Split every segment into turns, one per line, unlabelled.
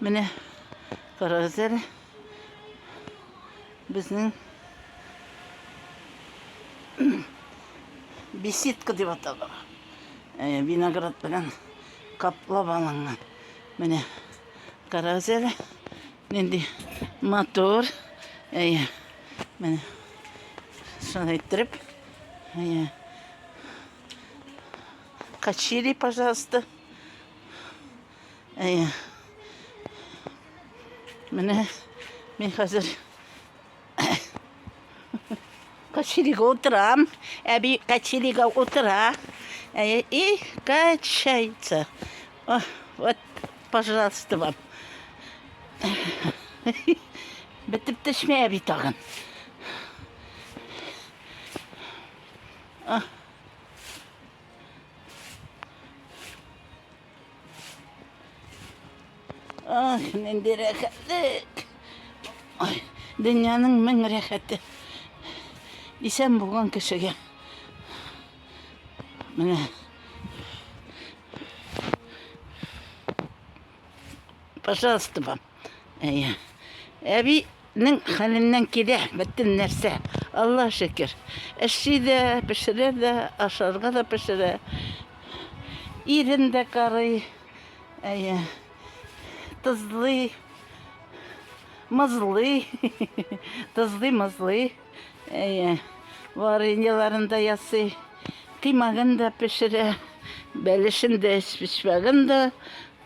Менә карагыз әле. Безнең беседка дип атала. Э, виноград белән каплап алынган. Менә карагыз әле. Нинди матур. Әйе. Менә шулай иттереп. Әйе. Качели, пожалуйста. Әйе. Менә мин хәзер качелига утырам. Әби качелига утыра. Әйе, и качается. О, вот, пожалуйста вам. Бетеп төшмә әби тагын. Ах, нинди рәхәтлек. Ай, дөньяның мең рәхәте. Исән булган кешегә. Менә. Пожалуйста вам. Әйе. Әбинең хәленнән килә бөтен нәрсә. Алла шөкер. Эшли дә, пешерә дә, ашарга да пешерә. Ирен дә карый. Әйе. Тызлый. Мызлый. Тызлый, мызлый. Әйе. Вареньеларын да ясый. Кыймагын да пешерә. Бәлешен дә, өчпочмагын да.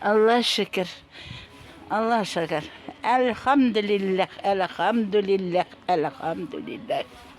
Алла шөкер. Алла шөкер. Әлхәмдүлилләһ, әлхәмдүлилләһ, әлхәмдүлилләһ.